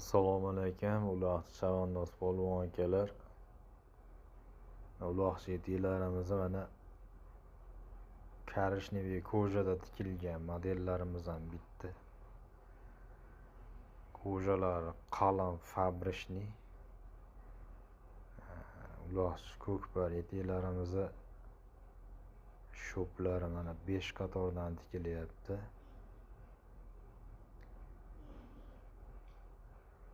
Assalomu alaykum, uloqchi chavandoz polvon akalar. Uloqchi etiklarimizni mana korичневый kojada tikilgan modellarimiz ham bitdi. Kojalari qalin, fabrishniy. Uloqchi ko'kpar etiklarimizni sho'plari mana 5 qatordan tikilyapti.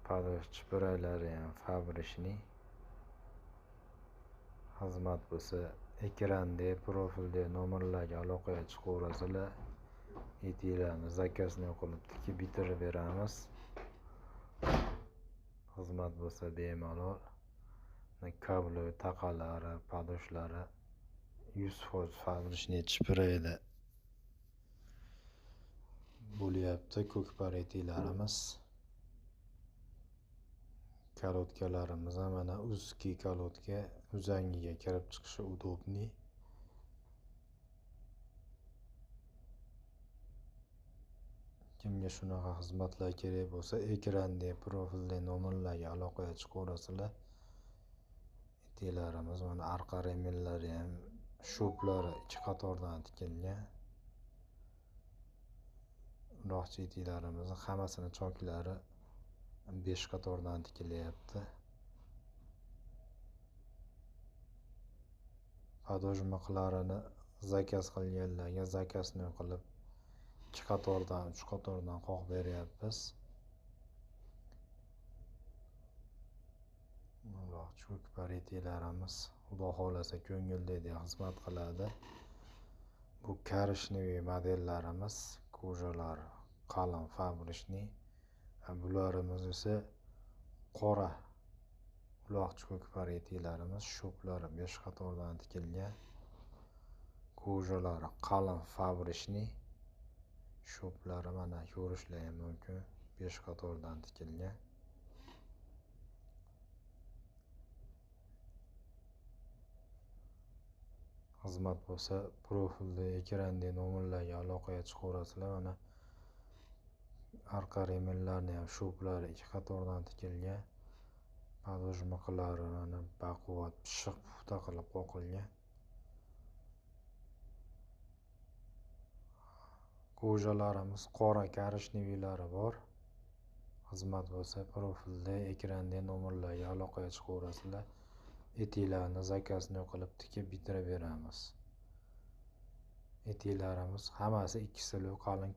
Padosh chipiraylari ham fabrishniy. Xizmat bo'lsa ekranda, profilda nomerlarga aloqaga chiqaverasizlar. Etiklarni zakazini qilib tikib bitirib beramiz. Xizmat bo'lsa bemalol. Kablo taqalari, padoshlari 100% fabrishniy chipirayda bo'lyapti ko'kpar etiklarimiz. Kolodkalarimiz ham mana узкий kolodka, uzangiga kirib chiqishi удобный. Kimga shunaqa xizmatlar kerak bo'lsa, ekranda, profilda nomerlarga aloqaga chiqaverasizlar. Etiklarimiz mana arqa remenlari ham sho'plari 2 qatordan tikilgan. Uloqchi etiklarimizni hammasini choklari 5 qatordan tikilyapti. Podojmiqlarini zakaz qilganlarga zakazini qilib 2 qatordan, 3 qatordan qoqib beryapmiz. Uloqchi ko'kpar etiklarimiz Xudo xohlasa ko'ngildagi xizmat qiladi. Bu korичневый modellarimiz, kojalari qalin, fabrishniy. Bularimiz esa qora uloqchi ko'kpar etiklarimiz, sho'plari 5 qatordan tikilgan, kojalari qalin, fabrishniy, sho'plari mana ko'rishlar ham mumkin, 5 qatordan tikilgan. Xizmat bo'lsa profilda, ekranda nomerlarga aloqaga chiqaverasizlar. Mana arqa remenlarni ham sho'plari 2 qatordan tikilgan. Podojmiqlari mana baquvvat, pishiq, puxta qilib qoqilgan. Kojalarimiz qora korичневыйлari bor. Xizmat bo'lsa profilda, ekranda nomerlarga aloqaga chiqaverasizlar. Etiklarni zakazini qilib tikib bitirib beramiz. Etiklarimiz hammasi 2 silo qalin.